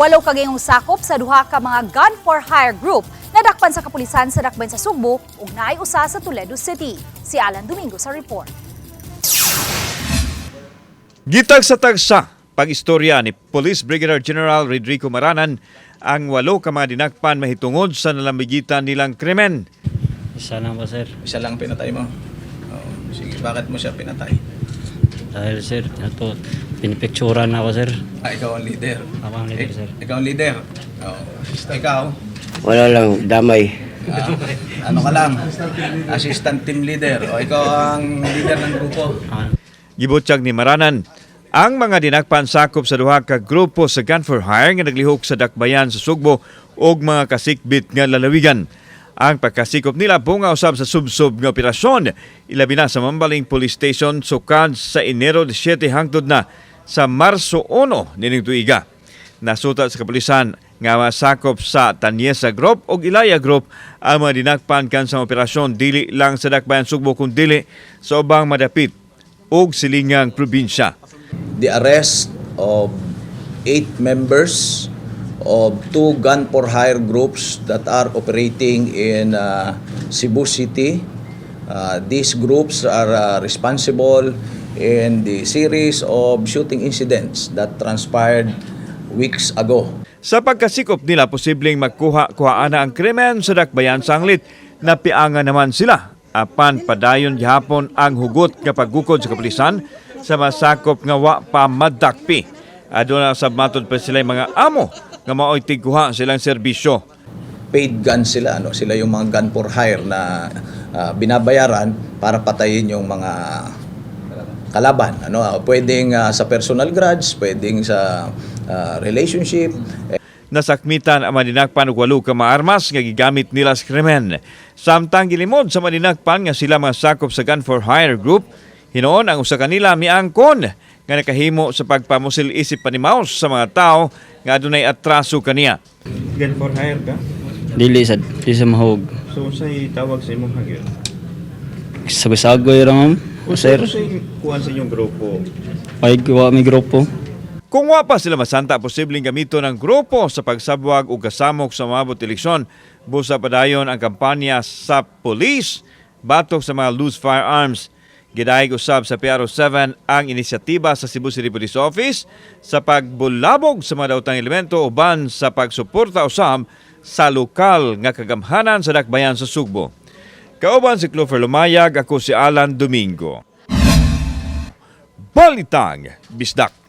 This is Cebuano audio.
Walo ka gayong sakop sa duha ka mga gun for hire group nadakpan sa kapulisan sa Dakbayan sa Sugbo ug naay usa sa Toledo City. Si Alan Domingo sa report. Gitag sa tagsa, pag-istorya ni Police Brigadier General Rodrigo Maranan ang walo ka mga dinakpan mahitungod sa nalamigitan nilang krimen. Isa lang po, sir. Isa lang pinatay mo. Oo. Sige, bakit mo siya pinatay? Dahil, sir, ito, pinipicturan ako, sir. Ah, ikaw ang leader. Ako ang leader, sir. Ikaw ang leader. Oo. Ikaw, Wala lang, damay. Ano ka lang? Assistant team leader. O, ikaw ang leader ng grupo. Ah, Gibutyag ni Maranan, ang mga dinakpan sakop sa duha ka grupo sa Gun for Hire nga naglihok sa Dakbayan sa Sugbo ug mga kasikbit nga lalawigan. Ang pagkasikop nila bunga usab sa subsob nga operasyon, ilabi na sa Mambaling Police Station sukad sa Enero 7 hangtod na sa Marso 1 nining tuiga. Nasuta sa kapulisan nga masakop sa Tanyesa Group ug Ilaya Group ang mga dinakpan kan sa operasyon dili lang sa Dakbayan Sugbo kun dili sa ubang madapit ug silingang probinsya. The arrest of eight members of two gun for hire groups that are operating in Cebu City. These groups are responsible in the series of shooting incidents that transpired weeks ago. Sa pagkasikop nila, posibleng magkuha-kuhaan na ang krimen sa Dakbayan sanglit. Napiangan naman sila. Apan padayon gihapon ang hugot nga paggukod sa kapulisan sa masakop nga wa pa madakpi. Aduna sa matod pa sila mga amo nga maoy tigkuha silang serbisyo. Paid gun sila, ano, sila yung mga gun for hire na binabayaran para patayin yung mga kalaban, ano, pwedeng sa personal grudge, pwedeng sa relationship. Nasakmitan ang madinakpan og walo ka mga armas nga gigamit nila sa krimen. Samtang gilimod sa madinakpan nga sila mga sakop sa Gun for Hire Group, hinuon ang usa kanila miangkon nga nakahimo sa pagpamusil isip panimaus sa mga tao nga adunay atraso kaniya. Gun for hire ka? Dili sa, dili sa mahog. So, unsay tawag sa imong hagyo? Sagoy-sagoy ra, ma'am. Unsay Sir, unsay kuan sa inyong grupo? ay gawa may grupo. Kung wa pa sila masanta, posibleng gamiton ng grupo sa pagsabwag o kasamok sa moabot eleksyon. Busa padayon ang kampanya sa police batok sa mga loose firearms. Gidayeg usab sa PRO 7 ang inisyatiba sa Cebu City Police Office sa pagbulabog sa mga daotang elemento uban sa pagsuporta usab sa lokal nga kagamhanan sa Dakbayan sa Sugbo. Kauban si Clover Lumayag, ako si Alan Domingo. Balitang Bisdak.